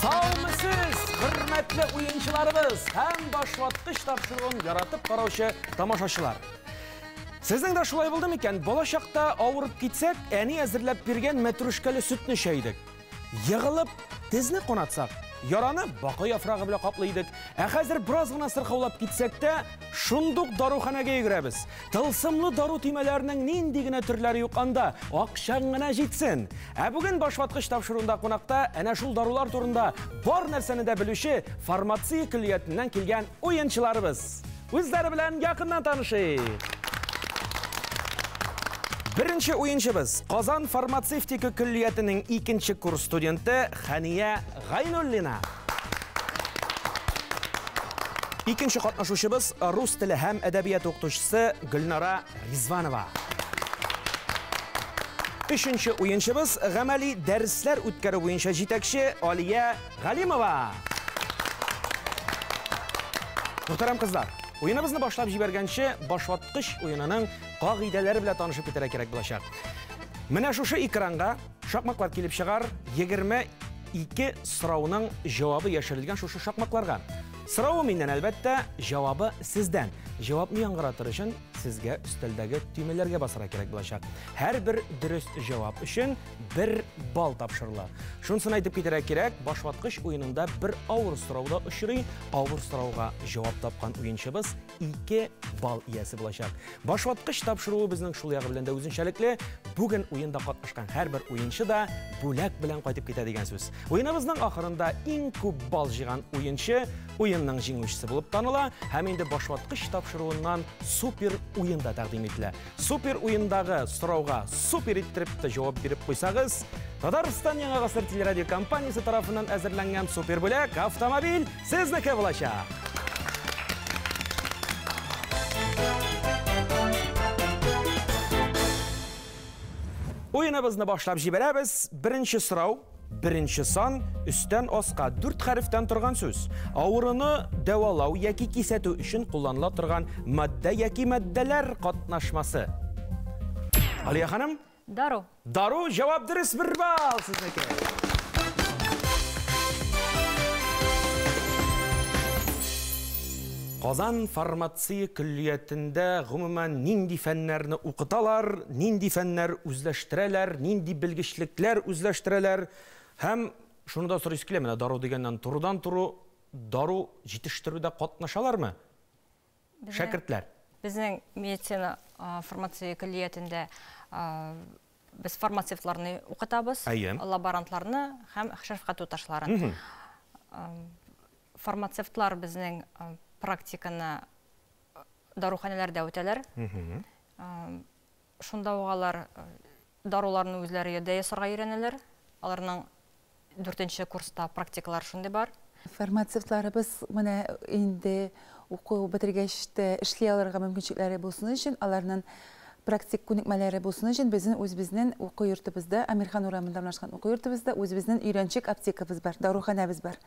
Саумысыз, хөрмәтле уенчыларыбыз һәм башваткыч тапшыруын яратып караучы тамашачылар. Сезнең дә шулай булды микән? Балачакта авырып китсәк, әни әзерләп биргән мәтрүшкәле сөтне эчә идек. Егылып, тезне канатсак, яраны бака яфрагы белән каплый идек. Ә хәзер бераз гына сырхаулап китсәк тә, шундук даруханәгә йөгерәбез. Тылсымлы дару төймәләренең нинди генә төрләре юк анда, акчаң гына җитсен. Ә бүген башваткыч тапшыруында кунакта әнә шул дарулар турында бар нәрсәне дә белүче фармация көллиятеннән килгән уенчыларыбыз. Үзләре белән якыннан танышыйк. Беренче уенчыбыз Казан фармацевтика көллиятенең икенче курс студенты Хәния Гайнуллина. Икенче катнашучыбыз рус теле һәм әдәбият укытучысы Гөлнара Ризванова. Өченче уенчыбыз гамәли дәресләр үткәрү буенча җитәкче Алия Галимова. Мөхтәрәм кызлар, уеныбызны башлап җибәргәнче, башваткыч уенының кагыйдәләре белән танышып китәргә кирәк булачак. Менә шушы экранга шакмаклар килеп чыгар, 22 сорауның җавабы яшерелгән шушы шакмакларга. Соравы миннән, әлбәттә, җавабы сездән. Җавапны яңгыратыр өчен сезгә өстәлдәге төймәләргә басарга кирәк булачак. Һәрбер дөрес җавап өчен бер балл тапшырыла. Шунысын әйтеп китәргә кирәк, башваткыч уенында бер авыр сорау да очрый. Авыр сорауга җавап тапкан уенчыбыз 2 балл иясе булачак. Башваткыч тапшыруы безнең шул ягы белән дә үзенчәлекле. Бүген уенда катнашкан һәрбер уенчы да бүләк белән кайтып китә дигән сүз. Уеныбызның ахырында иң күп балл җыйган уенчы уенның җиңүчесе булып таныла һәм инде башваткыч тапшыруыннан супер уен да тәкъдим ителә. Супер уендагы сорауга супер иттереп тә җавап биреп куйсагыз, Татарстан Яңа гасыр телерадиокомпаниясе тарафыннан әзерләнгән супер бүләк автомобиль сезнеке булачак. Уеныбызны башлап җибәрәбез. Беренче сорау, беренче сан, өстән аска дүрт хәрефтән торган сүз. Авыруны дәвалау яки кисәтү өчен кулланыла торган матдә яки матдәләр катнашмасы. Алия ханым? Дару. Дару, җавап дөрес, бер балл сезнеке. Казан фармация көллиятендә гомумән нинди фәннәрне укыталар, нинди фәннәр үзләштерәләр, нинди белгечлекләр үзләштерәләр? Һәм шуны да сорыйсы килә, менә дару дигәннән турыдан-туры дару җитештерүдә катнашалармы шәкертләр? Безнең медицина фармация көллиятендә без фармацевтларны укытабыз, лаборантларны һәм шәфкать туташларын. Фармацевтлар безнең практиканы даруханәләрдә үтәләр. Шунда ук алар даруларны үзләре дә ясарга өйрәнәләр. Аларның 4нче курста практикалар шундый бар. Фармацевтларыбыз менә инде уку бетергәч тә эшли алырга мөмкинчелекләре булсын өчен, аларның практик күнекмәләре булсын өчен безнең үзебезнең уку йортыбызда, Әмирхан урамында урнашкан уку йортыбызда үзебезнең өйрәнчек аптекабыз бар, даруханәбез бар.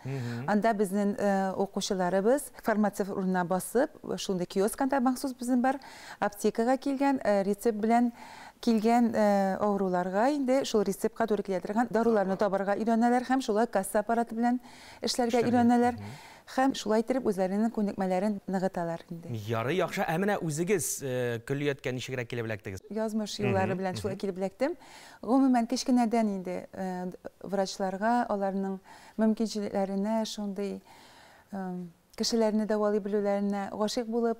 Анда безнең укучыларыбыз фармацевт урынына басып, шундый киоск анда махсус безнең бар, аптекага килгән, рецепт белән килгән авыруларга инде шул рецептка туры килә торган даруларны табарга өйрәнәләр һәм шулай касса аппараты белән эшләргә өйрәнәләр. Һәм шулай итеп үзләренең күнекмәләрен ныгыталар инде. Ярый, яхшы. Ә менә үзегез көллияткә ничегрәк килеп эләктегез? Язмыш юллары белән шулай килеп эләктем. Гомумән, кечкенәдән инде врачларга, аларның мөмкинчелекләренә, шундый кешеләрне дәвалый белүләренә гашыйк булып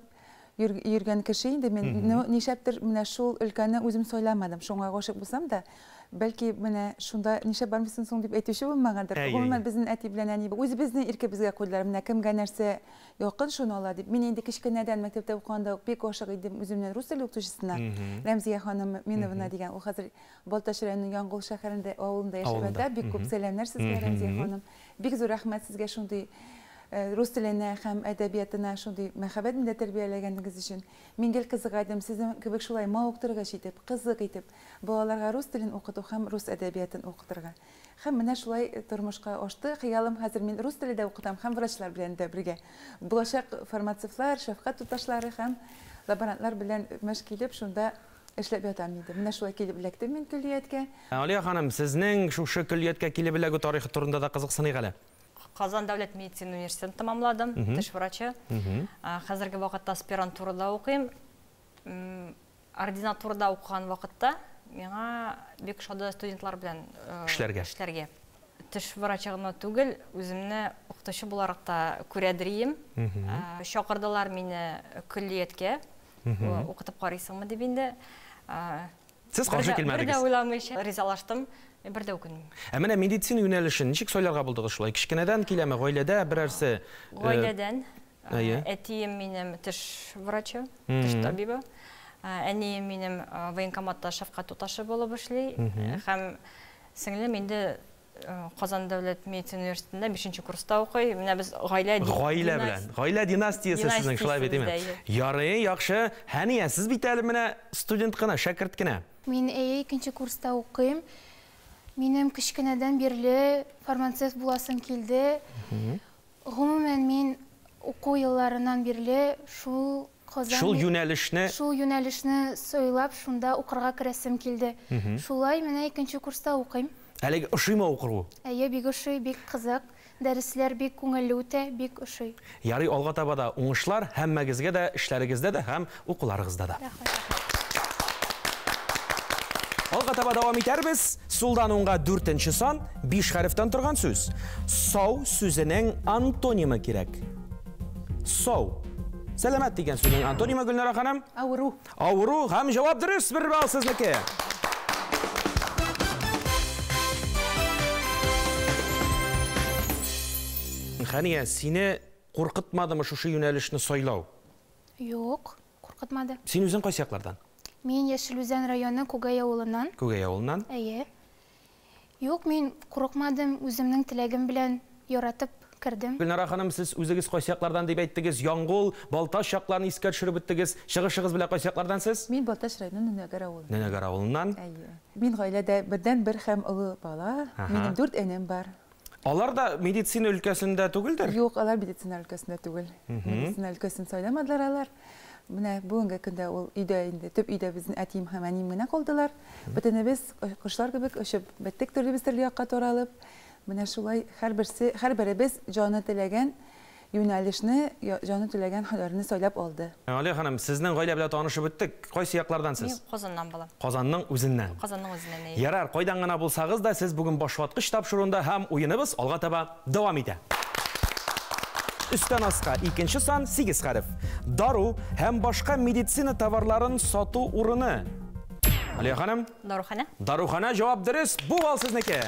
йөргән кеше инде мин. Нишләптер менә шул өлкәне үзем сайламадым. Шуңа гашыйк булсам да, бәлки менә шунда нишләп бармыйсың соң дип әйтүче булмагандыр. Гомумән, безнең әти белән әни үзебезнең иркебезгә куйдылар. Менә кемгә нәрсә якын, шуны ала дип. Мин инде кечкенәдән мәктәптә укыганда ук бик гашык идем үземнең рус теле укытучысына. Рәмзия ханым Миновна дигән. Ул хәзер Балтач районының Яңгул шәһәрендә, авылында яшәп ята. Бик күп сәламнәр сезгә, Рәмзия ханым. Бик зур рәхмәт сезгә шундый рус теленә һәм әдәбиятына шундый мәхәббәт миндә тәрбияләгәнегез өчен. Мин гел кызыга идем, сезнең кебек шулай мавыктыргыч итеп, кызык итеп балаларга рус телен укыту һәм рус әдәбиятын укытырга. Һәм менә шулай тормышка ашты. Хыялым хәзер мин рус теле дә укытам һәм врачлар белән дә бергә. Булачак фармацевтлар, шәфкать туташлары һәм лаборантлар белән мәш килеп шунда эшләп ятам инде. Менә шулай килеп эләктем мин көллияткә. Алия ханым, сезнең шушы көллияткә килеп эләгү тарихы турында да кызыксыныйк әле. Казан дәүләт медицина университетын тәмамладым, теш врачы. Хәзерге вакытта аспирантурада укыйм. Ординатурада укыган вакытта миңа бик ошады студентлар белән эшләргә. Эшләргә. Теш врачы гына түгел, үземне укытучы буларак та күрәдер идем. Чакырдылар мине көллияткә, укытып карыйсыңмы дип инде. Сез каршы килмәдегез? Бер дә уйламыйча ризалаштым, бер дә үкенмим. Ә менә медицина юнәлешен ничек сайларга булдыгыз шулай? Кечкенәдән киләме, гаиләдә берәрсе? Гаиләдән. Әтием минем теш врачы, теш табибы. Әнием минем военкоматта шәфкать туташы булып эшли. Һәм сеңлем инде Казан дәүләт медицина университетында 5 курста укый. Менә без гаилә гаилә белән. Гаилә династиясе сезнең шулай бит, димме? Ярый, яхшы. Хәния, сез бит әле менә студент кына, шәкерт кенә. Мин әйе, 2 курста укыйм. Минем кечкенәдән бирле фармацевт буласым килде. Гомумән, мин уку елларыннан бирле шул Казан шул юнәлешне сайлап, шунда укырга керәсем килде. Шулай менә 2 курста укыйм. Әлеге ошыймы укыру? Әйе, бик ошый, бик кызык. Дәресләр бик күңелле үтә, бик ошый. Ярый, алга таба да уңышлар һәммәгезгә дә, эшләрегездә дә һәм укуларыгызда да. Алга таба дәвам итәрбез. Сулдан уңга 4 сан, 5 хәрефтән торган сүз. Сау сүзенең антонимы кирәк. Сау. Сәламәт дигән сүзнең антонимы, Гөлнара ханым? Авыру. Авыру һәм җавап дөрес, 1 балл сезнеке. Хәния, сине куркытмадымы шушы юнәлешне сайлау? Юк, куркытмады. Син үзең кайсы яклардан? Мин Яшел Үзән районы Күгәй авылыннан. Күгәй авылыннан? Әйе. Юк, мин курыкмадым, үземнең теләгем белән яратып кердем. Гөлнара ханым, сез үзегез кайсы яклардан дип әйттегез? Яңгул, Балтач якларын искә төшереп үттегез. Чыгышыгыз белән кайсы яклардан сез? Мин Балтач районы Нөнәгәр авылыннан. Нөнәгәр авылыннан. Әйе. Мин гаиләдә бердән-бер һәм олы бала. Минем 4 энем бар. Алар да медицина өлкәсендә түгелдер? Юк, алар медицина өлкәсендә түгел. Медицина өлкәсен сайламадылар алар. Менә бүгенге көндә ул өйдә инде, төп өйдә безнең әтием һәм әнием генә калдылар. Бөтенебез кошлар кебек очып беттек, төрлебез төрле якка таралып. Менә шулай һәрберсе, һәрберебез җаны теләгән юнәлешне, җаны теләгән һөнәрне сайлап алды. Алия ханым, сезнең гаилә белән танышып үттек. Кайсы яклардан сез? Мин Казаннан булам. Казанның үзеннән. Казанның үзеннән. Ярар, кайдан гына булсагыз да, сез бүген башваткыч тапшыруында һәм уеныбыз алга таба дәвам итә. Өстән аска 2 сан, 8 хәреф. Дару һәм башка медицина товарларын сату урыны. Алия ханым? Дарухана. Дарухана, җавап дөрес. Бу балл сезнеке.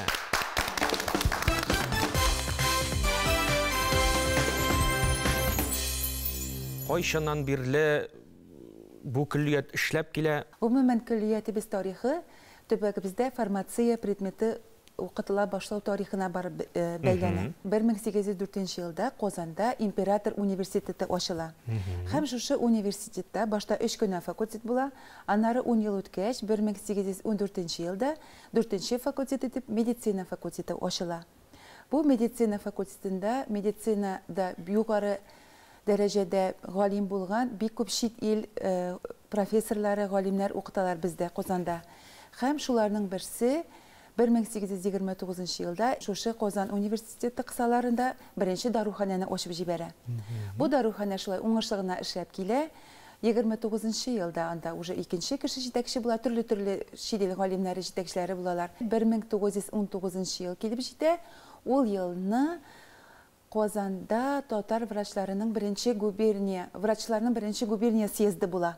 Кайчаннан бирле бу көллият эшләп килә? Гомумән, көллиятебез тарихы төбәгебездә фармация предметы укытыла башлау тарихына барып бәйләнә. 1804 елда Казанда Император университеты ачыла. Һәм шушы университетта башта 3 кенә факультет була, аннары 10 ел үткәч, 1814 елда 4 факультет итеп медицина факультеты ачыла. Бу медицина факультетында медицинада югары дәрәҗәдә галим булган бик күп чит ил профессорлары, галимнәр укыталар бездә Казанда. Һәм шуларның берсе 1829 елда шушы Казан университеты кысаларында беренче даруханәне ачып җибәрә. Бу даруханә шулай уңышлы гына эшләп килә. 29 елда анда уже икенче кеше җитәкче була, төрле-төрле чит ил галимнәре җитәкчеләре булалар. 1919 ел килеп җитә. Ул елны Казанда татар врачларының беренче губерния, врачларның беренче губерния съезды була.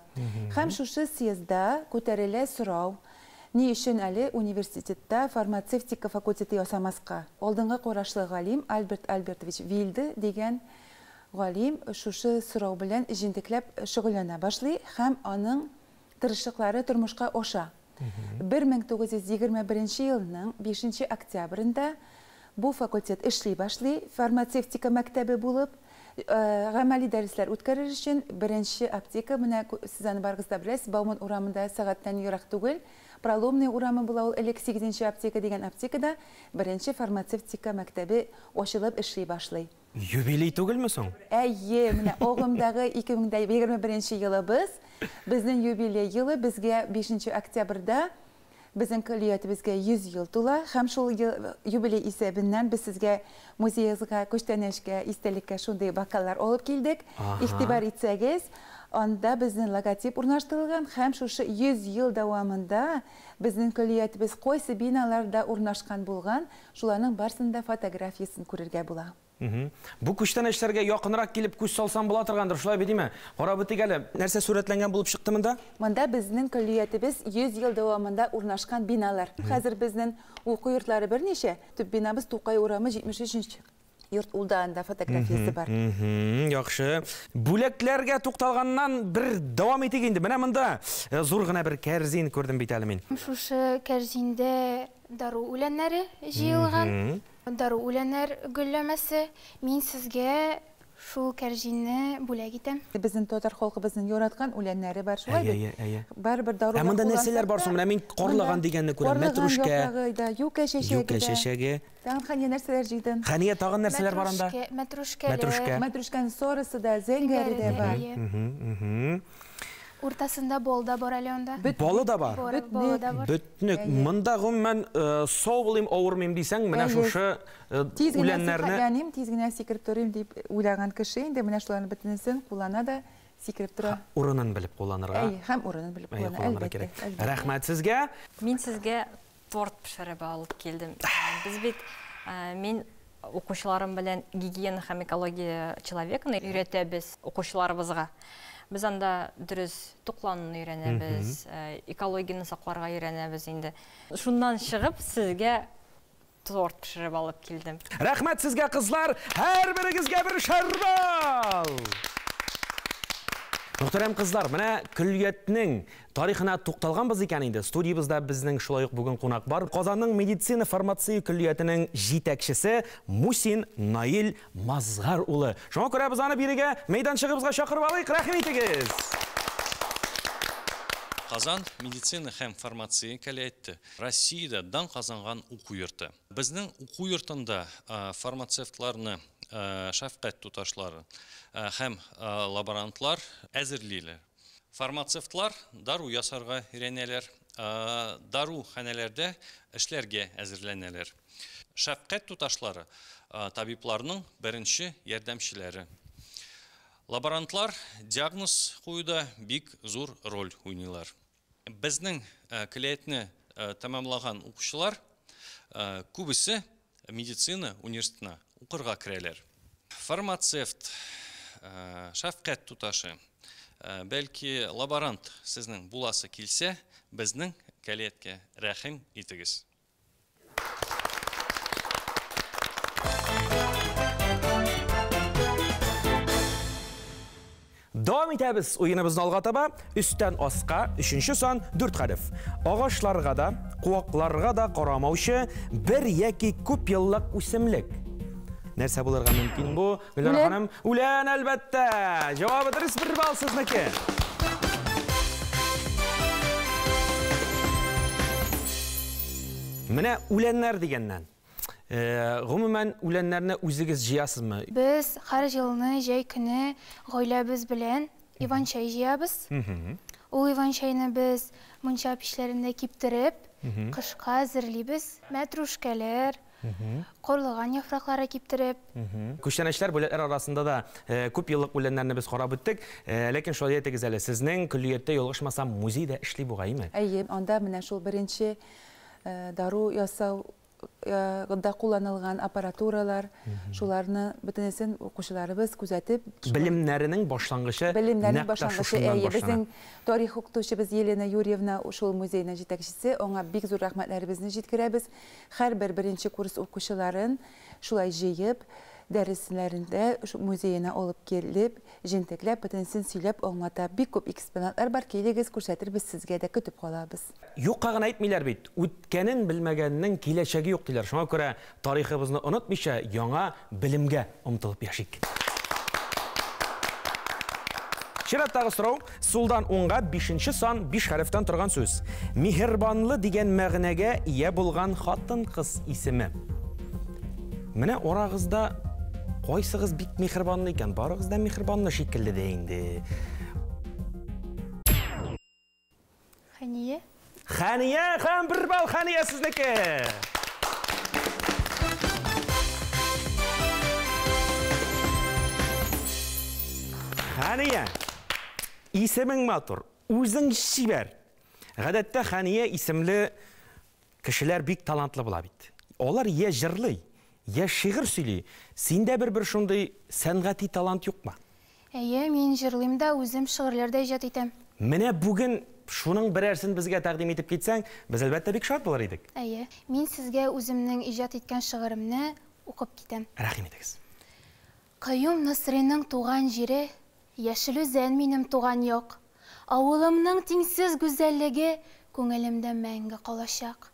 Һәм шушы съездда күтәрелә сорау: ни өчен әле университетта фармацевтика факультеты ясамаска? Алдынгы карашлы галим Альберт Альбертович Вильде дигән галим шушы сорау белән җентекләп шөгыльләнә башлый һәм аның тырышлыклары тормышка аша. 1921 елның 5 октябрендә бу факультет эшли башлый, фармацевтика мәктәбе булып, гамәли дәресләр үткәрер өчен беренче аптека, менә сез аны барыгыз да беләсез, Бауман урамында сәгатьтән ерак түгел, Проломный урамы була ул, элек 8 аптека дигән аптекада беренче фармацевтика мәктәбе ачылып эшли башлый. Юбилей түгелме соң? Әйе, менә агымдагы 2021 елыбыз, безнең юбилей елы, безгә 5 октябрьдә Безнең көллиятебезгә 100 ел тула һәм шул юбилей исәбеннән без сезгә музеегызга күчтәнәчкә, истәлеккә шундый бокаллар алып килдек. Игътибар итсәгез, анда безнең логотип урнаштырылган һәм шушы 100 ел дәвамында безнең көллиятебез кайсы биналарда урнашкан булган, шуларның барысында фотографиясен күрергә була. Бу күчтәнәчләргә якынрак килеп күз салсам була торгандыр, шулай бит димме? Карап үтик әле, нәрсә сурәтләнгән булып чыкты монда? Монда безнең көллиятебез 100 ел дәвамында урнашкан биналар. Хәзер безнең уку йортлары берничә. Төп бинабыз Тукай урамы 73 йорт, ул да анда фотографиясе бар. Яхшы. Бүләкләргә тукталганнан бер дәвам итик инде. Менә монда зур гына бер кәрзин күрдем бит әле мин. Шушы кәрзиндә дару үләннәре җыелган. Дару үләннәр гөлләмәсе. Мин сезгә шул кәрзинне бүләк итәм. Безнең татар халкыбызның яраткан үләннәре бар, шулай бит? Әйе, әйе. Барыбер дару. Ә монда нәрсәләр бар соң? Менә мин карлыган дигәнне күрәм. Мәтрүшкә, юкә чәчәге. Юкә чәчәге. Тагын Хәния нәрсәләр җыйдың? Хәния, тагын нәрсәләр бар анда? Мәтрүшкә. Мәтрүшкәнең сорысы да, зәңгәре дә бар. Уртасында бал да бар әле анда. Балы да бар. Бөтнек. Монда гомумән сау булыйм, авырмыйм дисәң, менә шушы үләннәрне. Тиз генә сихәтләним, тиз генә сикереп торыйм дип уйлаган кеше инде менә шуларның бөтенесен куллана да сикереп тора. Урынын белеп кулланырга. Әйе, һәм урынын белеп кулланырга кирәк. Рәхмәт сезгә. Мин сезгә торт пешереп алып килдем. Без бит мин укучыларым белән гигиена һәм экология человекны өйрәтәбез укучыларыбызга. Без анда дөрес туклануны өйрәнәбез, экологияне сакларга өйрәнәбез инде. Шуннан чыгып сезгә торт пешереп алып килдем. Рәхмәт сезгә, кызлар, һәрберегезгә бер шарбал! Мөхтәрәм кызлар, менә көллиятнең тарихына тукталганбыз икән инде. Студиябездә безнең шулай ук бүген кунак бар. Казанның медицина фармация көллиятенең җитәкчесе Мусин Наил Мазгар улы. Шуңа күрә без аны бирегә мәйданчыгыбызга чакырып алыйк. Рәхим итегез. Казан медицина һәм фармация көллияте Россиядә дан казанган уку йорты. Безнең уку йортында фармацевтларны, шәфкать туташлары һәм лаборантлар әзерлиләр. Фармацевтлар дару ясарга өйрәнәләр, даруханәләрдә эшләргә әзерләнәләр. Шәфкать туташлары табибларның беренче ярдәмчеләре. Лаборантлар диагноз куюда бик зур роль уйныйлар. Безнең көллиятне тәмамлаган укучылар күбесе медицина университетына укырга керәләр. Фармацевт, шәфкать туташы, бәлки лаборант сезнең буласы килсә, безнең көллияткә рәхим итегез. Дәвам итәбез уеныбызны алга таба. Өстән аска, 3 сан, 4 хәреф. Агачларга да, куакларга да карамаучы бер яки күп еллык үсемлек. Нәрсә булырга мөмкин бу? Гөлнара ханым, үлән, әлбәттә. Җавабы дөрес, 1 балл сезнеке. Менә үләннәр дигәннән. Гомумән, үләннәрне үзегез җыясызмы? Без һәр елны җәй көне гаиләбез белән иван-чәй җыябыз. Ул иван-чәйне без мунча пичләрендә киптереп, кышка әзерлибез. Мәтрүшкәләр, карлыган яфраклары киптереп. Күчтәнәчләр, бүләкләр арасында да күп еллык үләннәрне без карап үттек. Ләкин шулай әйтегез әле, сезнең көллияттә ялгышмасам музей да эшли бугай, әйме? Әйе, анда менә шул беренче дару ясау да кулланылган аппаратуралар, шуларны бөтенесен укучыларыбыз күзәтеп, белемнәренең башлангычы, белемнәренең башлангычы, әйе, безнең тарих укытучыбыз Елена Юрьевна шул музейның җитәкчесе, аңа бик зур рәхмәтләребезне җиткерәбез. Һәрбер беренче курс укучыларын шулай җыеп, дәресләрендә музеена алып килеп, җентекләп, бөтенесен сөйләп аңлата. Бик күп экспонатлар бар, килегез, күрсәтербез сезгә дә, көтеп калабыз. Юкка гына әйтмиләр бит, үткәнен белмәгәннең киләчәге юк диләр. Шуңа күрә тарихыбызны онытмыйча, яңа белемгә омтылып яшик. Чираттагы сорау, сулдан уңга 5 сан, 5 хәрефтән торган сүз. Миһербанлы дигән мәгънәгә ия булган хатын-кыз исеме. Менә арагызда кайсыгыз бик миһербанлы икән? Барыгыз да миһербанлы шикелле дә инде. Хәния. Хәния һәм бер балл Хәния сезнеке. Хәния, исемең матур, үзең чибәр. Гадәттә Хәния исемле кешеләр бик талантлы була бит. Алар я җырлый, я шигырь сөйли. Синдә бер-бер шундый сәнгати талант юкмы? Әйе, мин җырлыйм да, үзем шигырьләр дә иҗат итәм. Менә бүген шуның берәрсен безгә тәкъдим итеп китсәң, без әлбәттә бик шат булыр идек. Әйе, мин сезгә үземнең иҗат иткән шигыремне укып китәм. Рәхим итегез. Каюм Насыйриның туган җире, Яшел Үзән минем туган як. Авылымның тиңсез гүзәллеге күңелемдә мәңге калачак.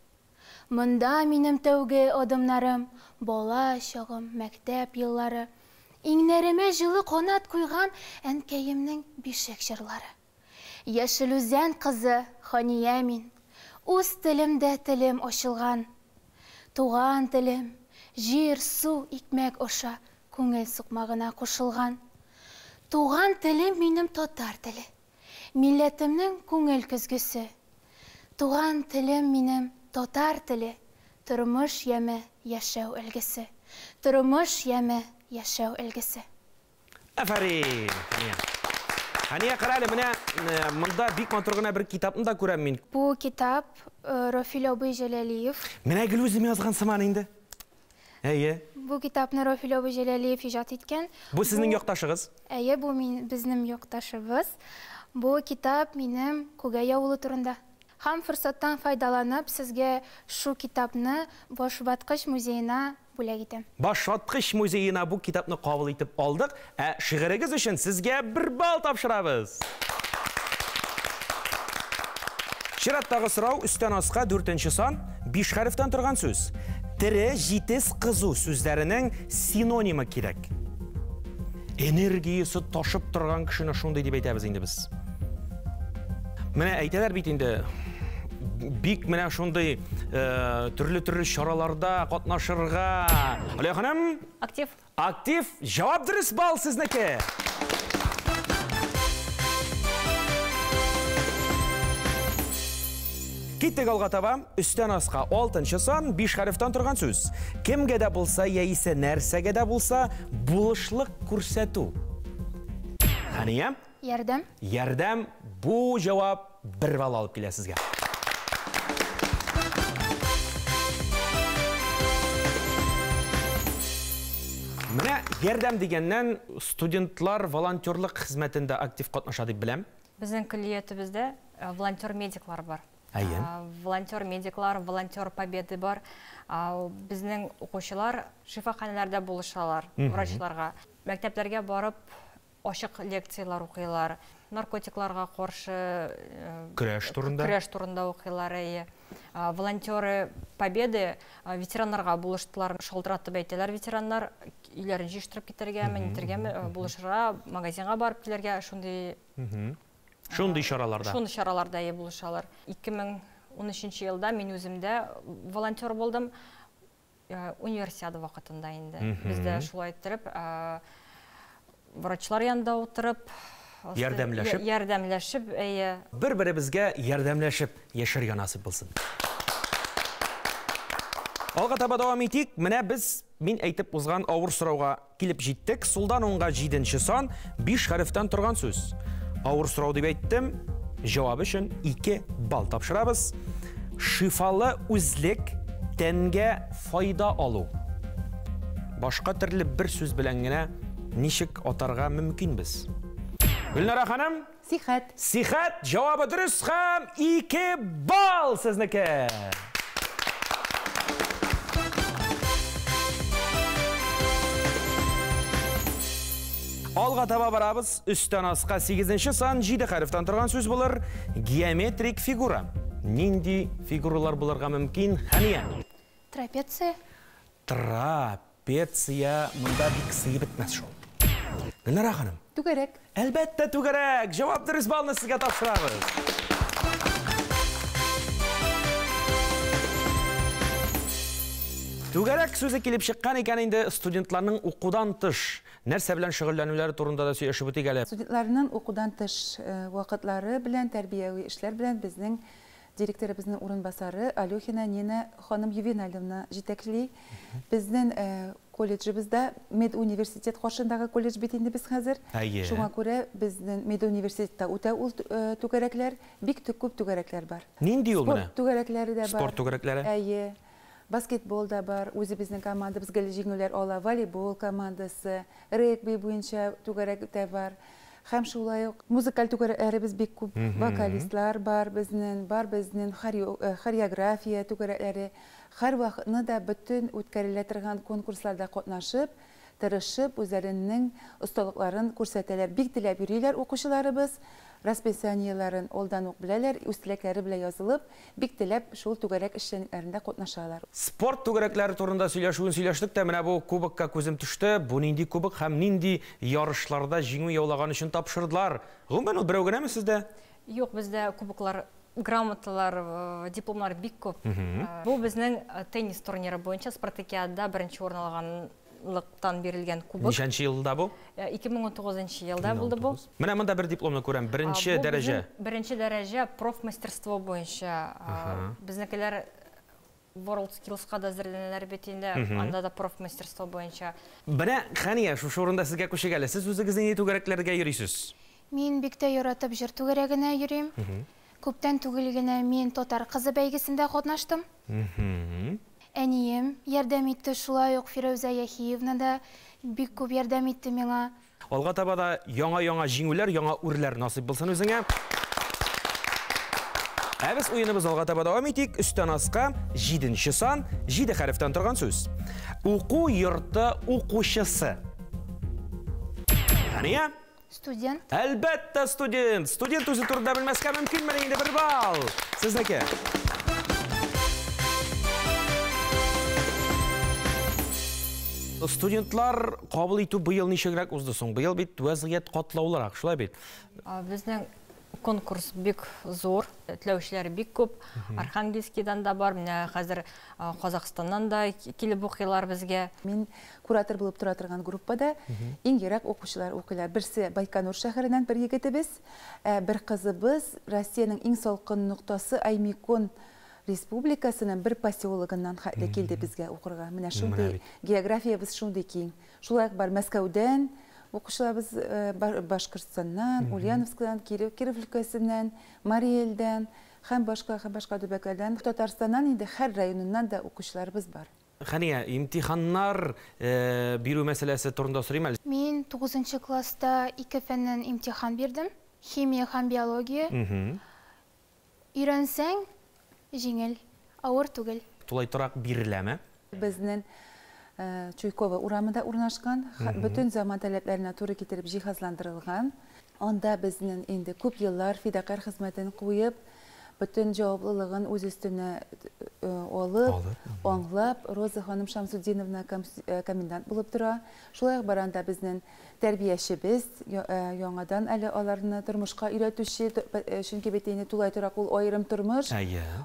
Монда минем тәүге адымнарым, бала чагым, мәктәп еллары. Иңнәремә җылы канат куйган әнкәемнең бишек җырлары. Яшел Үзән кызы Хания мин. Үз телемдә телем ачылган. Туган телем, җир, су, икмәк аша күңел сукмагына кушылган. Туган телем минем татар теле. Милләтемнең күңел көзгесе. Туган телем минем татар теле. Тормыш яме, яшәү өлгесе. Тормыш яме, яшәү өлгесе. Афәрин, Хәния. Хәния, кара әле, менә монда бик матур гына бер китапны да күрәм мин. Бу китап Рафил абый Җәләлиев. Менә гел үзем язган сыман инде. Әйе. Бу китапны Рафил абый Җәләлиев иҗат иткән. Бу сезнең якташыгыз? Әйе, бу мин, безнең якташыбыз. Бу китап минем Күгәй авылы турында. Һәм форсаттан файдаланып, сезгә шу китапны Башваткыч музеена бүләк итәм. Башваткыч музеена бу китапны кабул итеп алдык, ә шигырегез өчен сезгә бер балл тапшырабыз. Чираттагы сорау өстән аска дүртенче сан, биш хәрефтән торган сүз. Тере, җитез, кызу сүзләренең синонимы кирәк. Энергиясе ташып торган кешене шундый дип әйтәбез инде без. Менә әйтәләр бит инде, бик менә шундый төрле-төрле чараларда катнашырга. Алия ханым? Актив. Актив. Җавап дөрес, балл сезнеке. Киттек алга таба. Өстән аска алтынчы сан, биш хәрефтән торган сүз. Кемгә дә булса яисә нәрсәгә дә булса булышлык күрсәтү. Хәния? Ярдәм. Ярдәм. Бу җавап бер балл алып килә сезгә. Менә ярдәм дигәннән студентлар волонтерлык хезмәтендә актив катнаша дип беләм. Безнең көллиятебездә волонтер-медиклар бар. Әйе. Волонтер-медиклар, волонтер победы бар. Безнең укучылар шифаханәләрдә булышалар врачларга. Мәктәпләргә барып ачык лекцияләр укыйлар. Наркотикларга каршы көрәш турында. Көрәш турында укыйлар, әйе. Волонтеры Победы ветераннарга булыштылар, шалтыратып әйтәләр ветераннар, өйләрен җыештырып китәргәме, нитәргәме, булышырга, магазинга барып килергә, шундый Шундый чараларда. Шундый чараларда әйе булышалар. 2013 елда мин үзем дә волонтер булдым. Универсиада вакытында инде. Без дә шулай иттереп, врачлар янында утырып, ярдәмләшеп, ярдәмләшеп, әйе. Бер-беребезгә ярдәмләшеп яшәргә насыйп булсын. Алга таба дәвам итик. Менә без мин әйтеп узган авыр сорауга килеп җиттек. Сулдан уңга җиденче сан, биш хәрефтән торган сүз. Авыр сорау дип әйттем. Җавап өчен 2 балл тапшырабыз. Шифалы үзлек, тәнгә файда алу. Башка төрле бер сүз белән генә ничек атарга мөмкин без? Гөлнара ханым? Сихәт. Сихәт, җавабы дөрес һәм 2 балл сезнеке. Алга таба барабыз. Өстән аска 8 сан, 7 хәрефтән торган сүз булыр. Геометрик фигура. Нинди фигуралар булырга мөмкин? Хәния? Трапеция. Трапеция монда бик сыеп бетмәс шул. Гөлнара ханым. Түгәрәк. Әлбәттә, түгәрәк. Җавап дөрес, баллны сезгә тапшырабыз. Түгәрәк сүзе килеп чыккан икән инде студентларның укудан тыш нәрсә белән шөгыльләнүләре турында да сөйләшеп үтик әле. Студентларның укудан тыш вакытлары белән, тәрбияви эшләр белән безнең Директорыбызның урынбасары Алехина Нина ханым Ювенальевна җитәкли. Безнең колледжыбызда медуниверситет каршындагы колледж бит инде без хәзер. Шуңа күрә безнең медуниверситетта үтә ул түгәрәкләр, бик күп түгәрәкләр бар. Нинди ул менә? Спорт түгәрәкләре дә бар. Спорт түгәрәкләре? Әйе. Баскетбол да бар, үзебезнең командабыз гел җиңүләр ала, волейбол командасы, регби буенча түгәрәк тә бар. Һәм шулай ук музыкаль түгәрәкләребез бик күп, вокалистлар бар безнең, бар безнең хореография түгәрәкләре. Һәр вакытны да бөтен үткәрелә торган конкурсларда катнашып, тырышып, үзләренең осталыкларын күрсәтәләр. Бик теләп йөриләр укучыларыбыз, расписаниеләрен алдан ук беләләр, үз теләкләре белән язылып, бик теләп шул түгәрәк эшчәнлекләрендә катнашалар. Спорт түгәрәкләре турында сөйләшүен сөйләштек тә, менә бу кубокка күзем төште. Бу нинди кубок һәм нинди ярышларда җиңү яулаган өчен тапшырдылар? Гомумән, ул берәү генәме сездә? Юк, бездә кубоклар, грамоталар, дипломнар бик күп. Бу безнең теннис турниры буенча спартакиадада беренче урын алган лыктан бирелгән кубок. Ничәнче елда бу? 2019 елда булды бу. Менә монда бер дипломны күрәм. Беренче дәрәҗә. Беренче дәрәҗә профмастерство буенча. Безнекеләр World Skills'ка да әзерләнәләр бит инде. Анда да профмастерство буенча. Менә, Хәния, шушы урында сезгә күчик әле. Сез үзегез нинди түгәрәкләргә йөрисез? Мин бик тә яратып җыр түгәрәгенә йөрим. Күптән түгел генә мин татар кызы бәйгесендә катнаштым. Әнием ярдәм итте, шулай ук Фирәүзә Яхиевна да бик күп ярдәм итте миңа. Алга таба да яңа-яңа җиңүләр, яңа үрләр насыйп булсын үзеңә. Ә без уеныбыз алга таба дәвам итик. Өстән аска 7 сан, 7 хәрефтән торган сүз. Уку йорты укучысы. Хәния? Студент. Әлбәттә, студент. Студент үзе турында белмәскә мөмкинме инде бер балл. Сезнеке. Студентлар кабул итү быел ничегрәк узды соң? Быел бит вәзгыять катлаулырак, шулай бит? Безнең конкурс бик зур, теләүчеләр бик күп. Архангельскийдан да бар, менә хәзер Казахстаннан да килеп укыйлар безгә. Мин куратор булып тора торган группада иң ерак укучылар укыйлар. Берсе Байконур шәһәреннән бер егетебез, бер кызыбыз Россиянең иң салкын ноктасы Аймикон республикасының бер поселогыннан хәтле килде безгә укырга. Менә шундый географиябез шундый киң. Шулай ук бар Мәскәүдән укучыларыбыз, Башкортстаннан, Ульяновскидан, Киров өлкәсеннән, Мариэльдән һәм башка һәм башка төбәкләрдән, Татарстаннан инде һәр районыннан да укучыларыбыз бар. Хәния, имтиханнар бирү мәсьәләсе турында сорыйм әле. Мин 9 класста 2 фәннән имтихан бирдем. Химия һәм биология. Өйрәнсәң, җиңел, авыр түгел. Тулай торак биреләме? Безнең Чуйкова урамында урнашкан, бөтен заман таләпләренә туры китереп җиһазландырылган. Анда безнең инде күп еллар фидакарь хезмәтен куеп, бөтен җаваплылыгын үз өстенә алып, аңлап, Роза ханым Шамсудиновна комендант булып тора. Шулай ук бар анда безнең тәрбиячебез, яңадан әле аларны тормышка өйрәтүче, чөнки бит инде тулай торак ул аерым тормыш.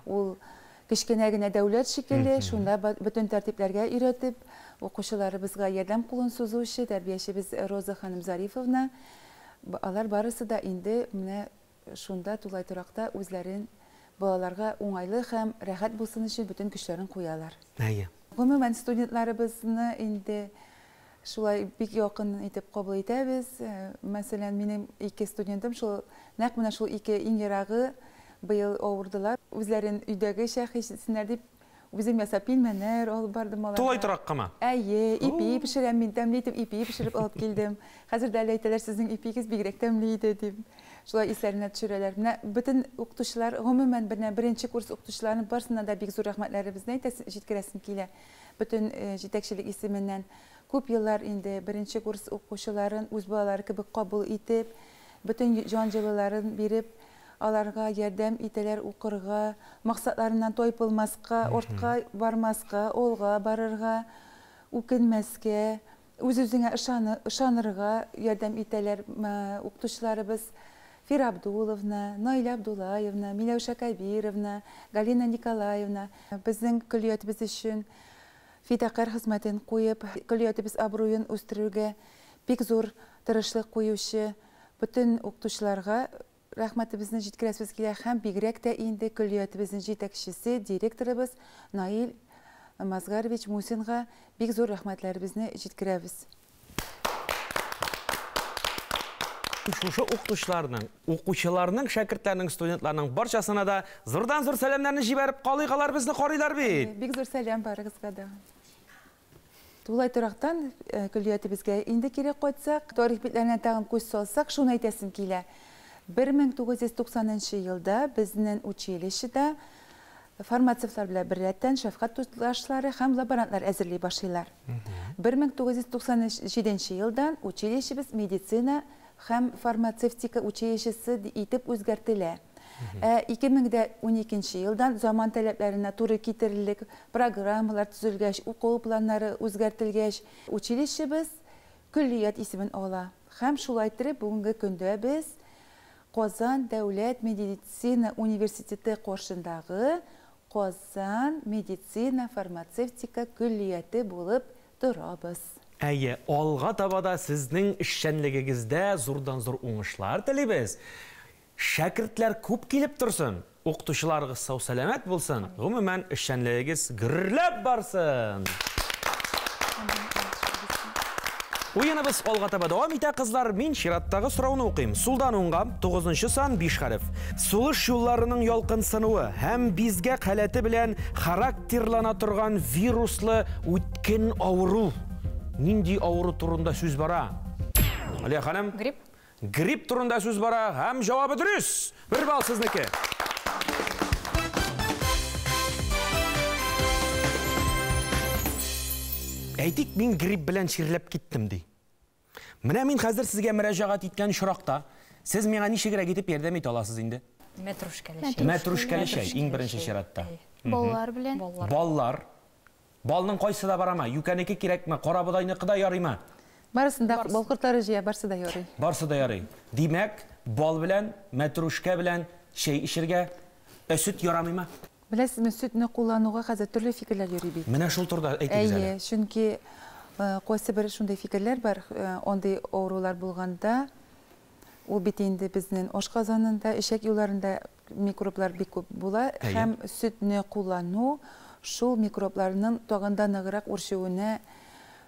Ул кечкенә генә дәүләт шикелле, шунда бөтен тәртипләргә өйрәтеп, укучыларыбызга ярдәм кулын сузучы тәрбиячебез Роза ханым Зарифовна. Алар барысы да инде менә шунда тулай торакта үзләрен балаларга уңайлы һәм рәхәт булсын өчен бөтен көчләрен куялар. Гомумән, студентларыбызны инде шулай бик якын итеп кабул итәбез. Мәсәлән, минем 2 студентым шул, нәкъ менә шул 2 иң ерагы быел авырдылар. Үзләрен өйдәгечә хис итсеннәр дип, үзем ясап пилмәннәр алып бардым аларга. Тулай тораккамы? Әйе, ипи пешерәм мин, тәмле итеп ипи пешереп алып килдем. Хәзер дә әле әйтәләр, сезнең ипигез бигрәк тәмле иде дип. Шулай исләренә төшерәләр. Менә бөтен укытучылар, гомумән, менә беренче курс укытучыларының барысына да бик зур рәхмәтләребезне әйтәсем, җиткерәсем килә. Бөтен җитәкчелек исеменнән күп еллар инде беренче курс укучыларын үз балалары кебек кабул итеп, бөтен җан җылыларын биреп, аларга ярдәм итәләр укырга, максатларыннан тайпылмаска, артка бармаска, алга барырга, үкенмәскә, үз-үзеңә ышанырга ярдәм итәләр укытучыларыбыз Фира Абдуловна, Наиля Абдулаевна, Миләүшә Кабировна, Галина Николаевна. Безнең көллиятебез өчен фидакарь хезмәтен куеп, көллиятебез абруен үстерүгә бик зур тырышлык куючы бөтен укытучыларга рәхмәтебезне җиткерәсебез килә һәм бигрәк тә инде көллиятебезнең җитәкчесе, директорыбыз Наил Мазгарович Мусинга бик зур рәхмәтләребезне җиткерәбез. Шушы укытучыларның, укучыларның, шәкертләрнең, студентларның барчасына да зурдан-зур сәламнәрне җибәреп калыйк, алар безне карыйлар бит. Бик зур сәлам барыгызга да. Тулай торактан көллиятебезгә инде кире кайтсак, тарих битләренә тагын күз салсак, шуны әйтәсем килә. 1990 елда безнең училищеда фармацевтлар белән беррәттән шәфкать туташлары һәм лаборантлар әзерли башлыйлар. 1997 елдан училищебыз медицина һәм фармацевтика училищесы итеп үзгәртелә. 2012 елдан заман таләпләренә туры китерелеп, программалар төзелгәч, уку планнары үзгәртелгәч, училищебыз көллият исемен ала. Һәм шулай итеп бүгенге көндә без Казан дәүләт медицина университеты каршындагы Казан медицина фармацевтика көллияте булып торабыз. Әйе, алга таба да сезнең эшчәнлегегездә зурдан-зур уңышлар телибез. Шәкертләр күп килеп торсын, укытучыларыгыз сау-сәламәт булсын, гомумән эшчәнлегегез гөрләп барсын. Уеныбыз алга таба дәвам итә, кызлар. Мин чираттагы сорауны укыйм. Сулдан уңга, 9 сан, 5 хәреф. Сулыш юлларының ялкынсынуы һәм бизгәк халәте белән характерлана торган вируслы үткен авыру. Нинди авыру турында сүз бара? Алия ханым? Грипп. Грипп турында сүз бара һәм җавабы дөрес. 1 балл сезнеке. Әйтик, мин грипп белән чирләп киттем ди. Менә мин хәзер сезгә мөрәҗәгать иткән очракта, сез миңа ничегрәк итеп ярдәм итә аласыз инде? Мәтрүшкәле чәй. Мәтрүшкәле чәй, иң беренче чиратта. Баллар белән. Баллар. Балның кайсы да барамы? Юкәнеке кирәкме? Карабодайныкы да ярыймы? Барысын да бал кортлары җыя, барсы да ярый. Барсы да ярый. Димәк, бал белән, мәтрүшкә белән чәй эчергә, сөт ярамыймы? Беләсезме, сөтне куллануга хәзер төрле фикерләр йөри бит. Менә шул турыда әйтегез әле. Әйе, чөнки кайсы бер шундый фикерләр бар, андый авырулар булганда, ул бит инде безнең ашказанында, эчәк юлларында микроблар бик күп була һәм сөтне куллану шул микробларның тагын да ныграк үрчүенә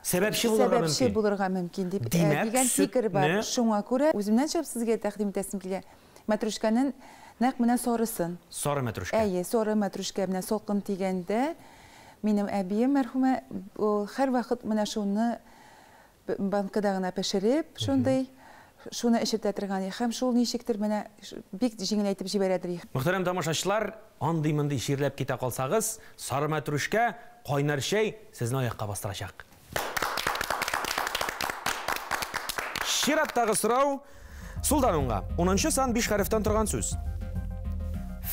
сәбәпче булырга мөмкин дип дигән фикер бар. Шуңа күрә үземнән чыгып сезгә тәкъдим итәсем килә. Мәтрүшкәнең нәкъ менә сарысын. Сары мәтрүшкә. Әйе, сары мәтрүшкә менә салкын тигәндә минем әбием мәрхүмә ул һәрвакыт менә шуны банкада гына пешереп, шундый шуны эчертә торган һәм шул ничектер менә бик җиңеләйтеп җибәрәдер. Мөхтәрәм тамашачылар, андый-мондый чирләп китә калсагыз, сары мәтрүшкә, кайнар чәй сезне аякка бастырачак. Чираттагы сорау сулдан уңга. 10 сан 5 хәрефтән торган сүз.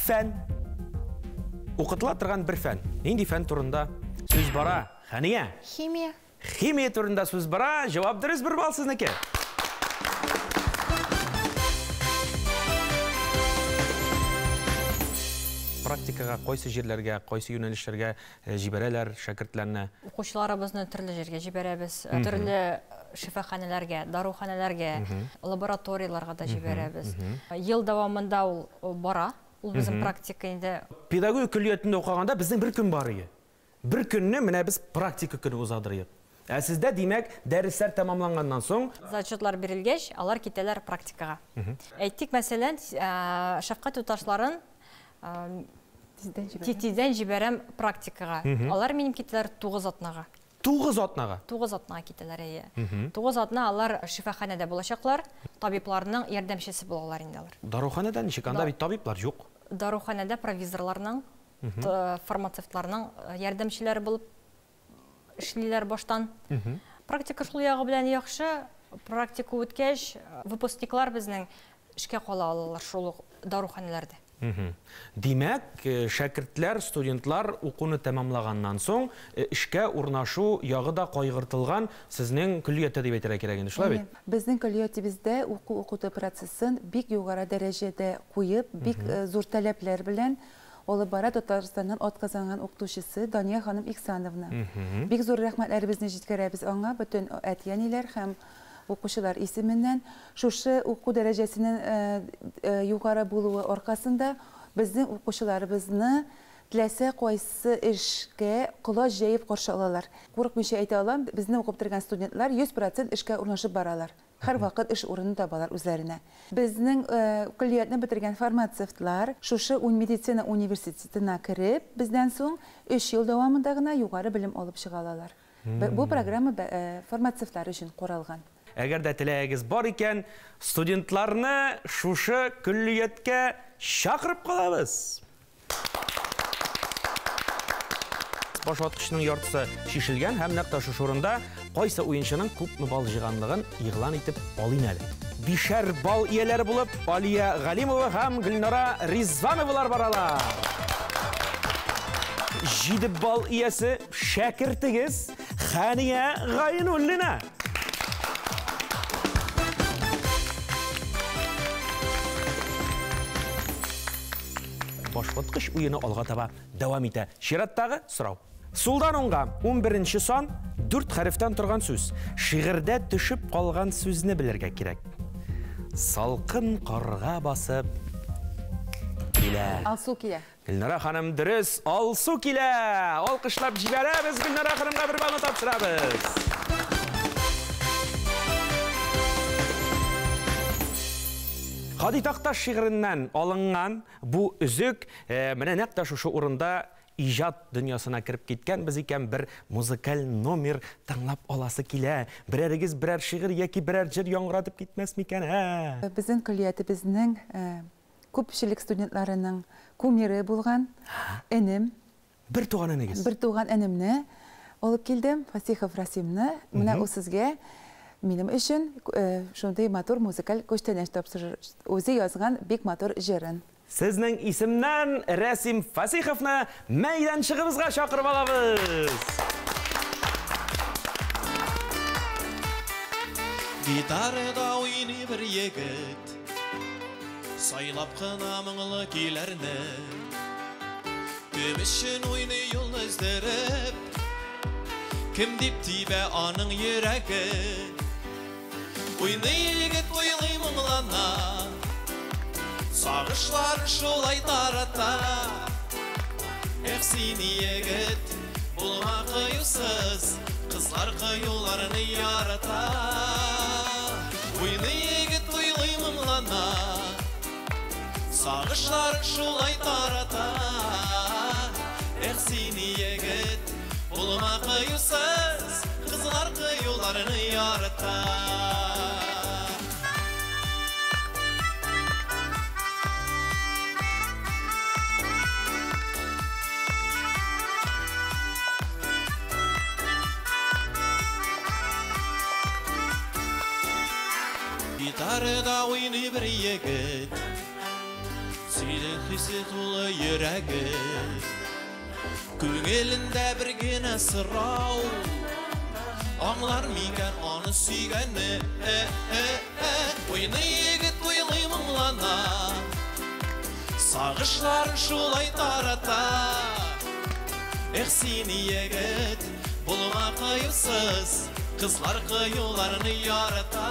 Фән. Укытыла торган бер фән. Нинди фән турында сүз бара? Хәния. Химия. Химия турында сүз бара. Җавап дөрес, 1 балл сезнеке. Практикага кайсы җирләргә, кайсы юнәлешләргә җибәрәләр шәкертләрне? Укучыларыбызны төрле җиргә җибәрәбез, төрле шифаханәләргә, даруханәләргә, лабораторияләргә дә җибәрәбез. Ел дәвамында ул бара, ул безнең практика инде. Педагогик көллиятендә укыганда безнең бер көн бар иде. Бер көнне менә без практика көне уздырдык. Ә сездә, димәк, дәресләр тәмамланганнан соң зачетлар бирелгәч, алар китәләр практикага. Әйтик, мәсәлән, шәфкать туташларын тиздән җибәрәм практикага. Алар минем китәләр 9 атнага. 9 атнага? 9 атнага китәләр, әйе. 9 атна алар шифаханәдә булачаклар, табибларның ярдәмчесе булалар инде алар. Даруханәдә ничек? Анда бит табиблар юк. Даруханәдә провизорларның, фармацевтларның ярдәмчеләре булып эшлиләр баштан. Практика шул ягы белән яхшы. Практика үткәч, выпускниклар безнең эшкә кала алалар шул ук даруханәләрдә. Димәк, шәкертләр, студентлар укуны тәмамлаганнан соң эшкә урнашу ягы да кайгыртылган сезнең көллияттә дип әйтергә кирәк инде, шулай бит? Безнең көллиятебездә уку укыту процессын бик югары дәрәҗәдә куеп, бик зур таләпләр белән алып бара Татарстаннан атказанган укытучысы Дания ханым Ихсановна. Бик зур рәхмәтләребезне җиткерәбез аңа, бөтен әти-әниләр һәм укучылар исеменнән. Шушы уку дәрәҗәсенең югары булуы аркасында безнең укучыларыбызны теләсә кайсы эшкә колач җәеп каршы алалар. Курыкмыйча әйтә алам, безне укып бетергән студентлар 100% эшкә урнашып баралар. Һәрвакыт эш урыны табалар үзләренә. Безнең көллиятне бетергән фармацевтлар шушы медицина университетына кереп, бездән соң 3 ел дәвамында гына югары белем алып чыга алалар. Бу программа фармацевтлар өчен каралган. Әгәр дә теләгегез бар икән, студентларны шушы көллияткә чакырып калабыз. Башваткычның яртысы шишелгән һәм нәкъ тә шушы урында кайсы уенчының күпме балл җыйганлыгын игълан итеп алыйм әле. 5'әр балл ияләре булып Алия Галимова һәм Гөлнара Ризвановалар баралар. 7 балл иясе шәкертегез Хәния Гайнуллина. Башваткыч уены алга таба дәвам итә. Чираттагы сорау. Сулдан уңга 11 сан 4 хәрефтән торган сүз. Шигырьдә төшеп калган сүзне белергә кирәк. Салкын карга басып килә. Алсу килә. Гөлнара ханым дөрес, Алсу килә. Алкышлап җибәрәбез, Гөлнара ханымга бер баллны тапшырабыз. Һади Такташ шигыреннән алынган бу өзек, менә нәкъ тә шушы урында иҗат дөньясына кереп киткән без икән, бер музыкаль номер тыңлап аласы килә. Берәрегез берәр шигырь яки берәр җыр яңгыратып китмәс микән, ә? Безнең көллиятебезнең күпчелек студентларының кумиры булган энем. Бер туган энегез? Бер туган энемне алып килдем, Фасихов Расимны. Менә ул сезгә минем өчен шундый матур музыкаль күчтәнәч тапшырыр. Үзе язган бик матур җырын. Сезнең исемнән Рәсим Фасиховны мәйданчыгыбызга чакырып алабыз. Гитарада уйный бер егет, сайлап кына моңлы көйләрне. Кем өчен уйный юл өздереп, кем дип тибә аның йөрәге. Уйный егет, уйлый моңлана, сагышларын шулай тарата. Эх, син егет, булма кыюсыз, кызлар кыюларны ярата. Уйный егет, уйлый моңлана, сагышларын шулай тарата. Эх, син егет, булма кыюсыз, кызлар кыюларны ярата. Гитарада уйный бер егет, сөйде хисе тулы йөрәге. Күңелендә бер генә сорау, аңлар микән аны сөйгәнне? Уйный егет, уйлый моңлана, сагышларын шулай тарата. Эх, син егет, булма кыюсыз, кызлар кыюларны ярата.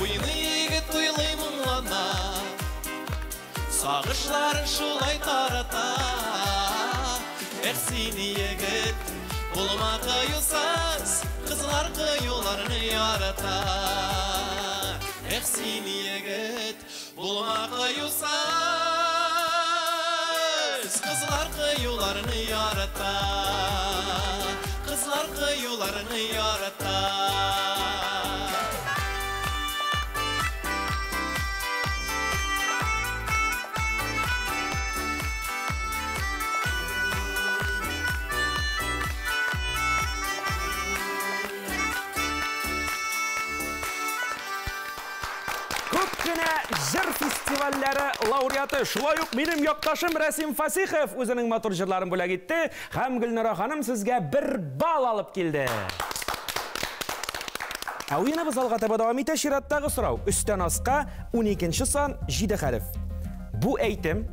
Уйный егет, уйлый моңлана, сагышларын шулай тарата. Эх, син егет, булма кыюсыз, кызлар кыюларны ярата. Эх, син егет, булма кыюсыз, кызлар кыюларны ярата. Кызлар кыюларны ярата. Җыр фестивальләре лауреаты, шулай ук минем якташым Рәсим Фасихов үзенең матур җырларын бүләк итте һәм Гөлнара ханым сезгә бер балл алып килде. Ә уеныбыз алга таба дәвам итә. Чираттагы сорау. Өстән аска 12 сан 7 хәреф. Бу әйтем,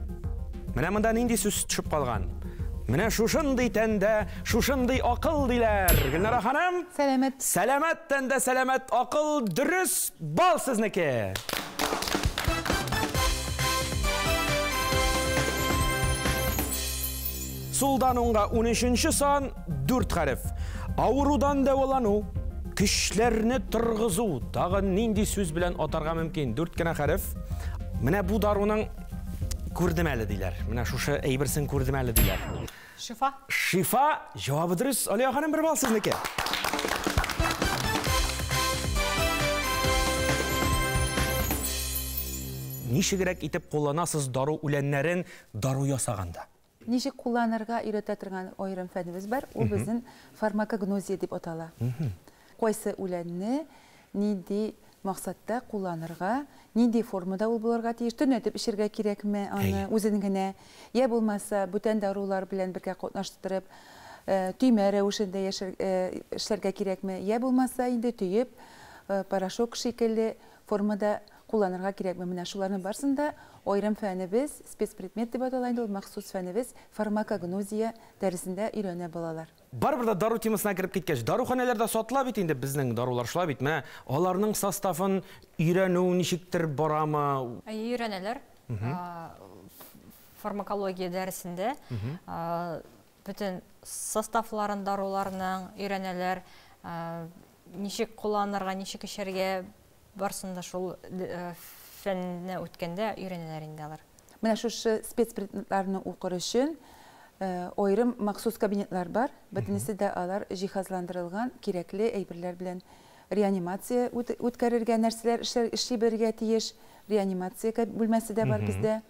менә монда нинди сүз төшеп калган? Менә шушындый тәндә, шушындый акыл диләр. Гөлнара ханым. Сәламәт. Сәламәт тәндә сәламәт акыл, дөрес бал сезнеке. Сулдан уңга 13 сан, 4 хәреф. Авырудан дәвалану, көчләрне торгызу, тагын нинди сүз белән атарга мөмкин? 4 кенә хәреф. Менә бу даруның күрдем әле диләр. Менә шушы әйберсен күрдем әле диләр. Шифа. Шифа, җавабы дөрес. Алия ханым, бер балл сезнеке. Ничегрәк итеп кулланасыз дару үләннәрен дару ясаганда? Ничек кулланырга өйрәтә торган аерым фәнебез бар, ул безнең фармакогнозия дип атала. Кайсы үләнне нинди максатта кулланырга, нинди формада ул булырга тиеш, төнәтеп эчәргә кирәкме аны үзен генә, я булмаса бүтән дарулар белән бергә катнаштырып, төймә рәвешендә эшләргә кирәкме, я булмаса инде төеп, порошок шикелле формада кулланырга кирәкме. Менә шуларның барысын да аерым фәнебез, спецпредмет дип атала инде ул, махсус фәнебез фармакогнозия дәресендә өйрәнә балалар. Барыбер дә дару темасына кереп киткәч, даруханәләрдә сатыла бит инде безнең дарулар, шулай бит. Менә аларның составын өйрәнү ничектер барамы? Әйе, өйрәнәләр. Фармакология дәресендә бөтен составларын даруларның өйрәнәләр, ничек кулланырга, ничек эчәргә, барысын да шул фәнне үткәндә өйрәнәләр инде алар. Менә шушы спецпредметларны укыр өчен аерым махсус кабинетлар бар. Бөтенесе дә алар җиһазландырылган кирәкле әйберләр белән. Реанимация үткәрергә нәрсәләр эшли белергә тиеш. Реанимация бүлмәсе дә бар бездә.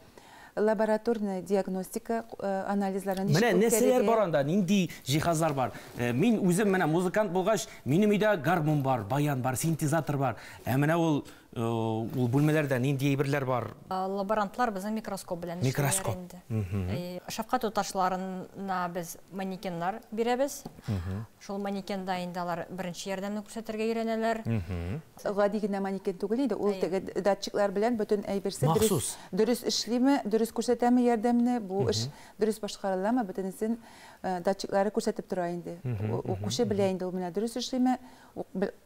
Лабораторная диагностика анализларын ничек Менә нәрсәләр үткәрергә. бар анда, нинди җиһазлар бар? Мин үзем менә музыкант булгач, минем өйдә гармун бар, баян бар, синтезатор бар. Ә менә ул бүлмәләрдә нинди әйберләр бар? Лаборантлар безнең микроскоп белән эшлиләр Микроскоп. инде. Шәфкать туташларына без манекеннар бирәбез. Шул манекенда инде алар беренче ярдәмне күрсәтергә өйрәнәләр. Гади генә манекен түгел инде, ул теге датчиклар белән бөтен әйберсе Махсус. дөрес эшлиме, дөрес күрсәтәме ярдәмне, бу эш дөрес башкарыламы, бөтенесен датчиклары күрсәтеп тора инде. Укучы белә инде ул менә дөрес эшлиме,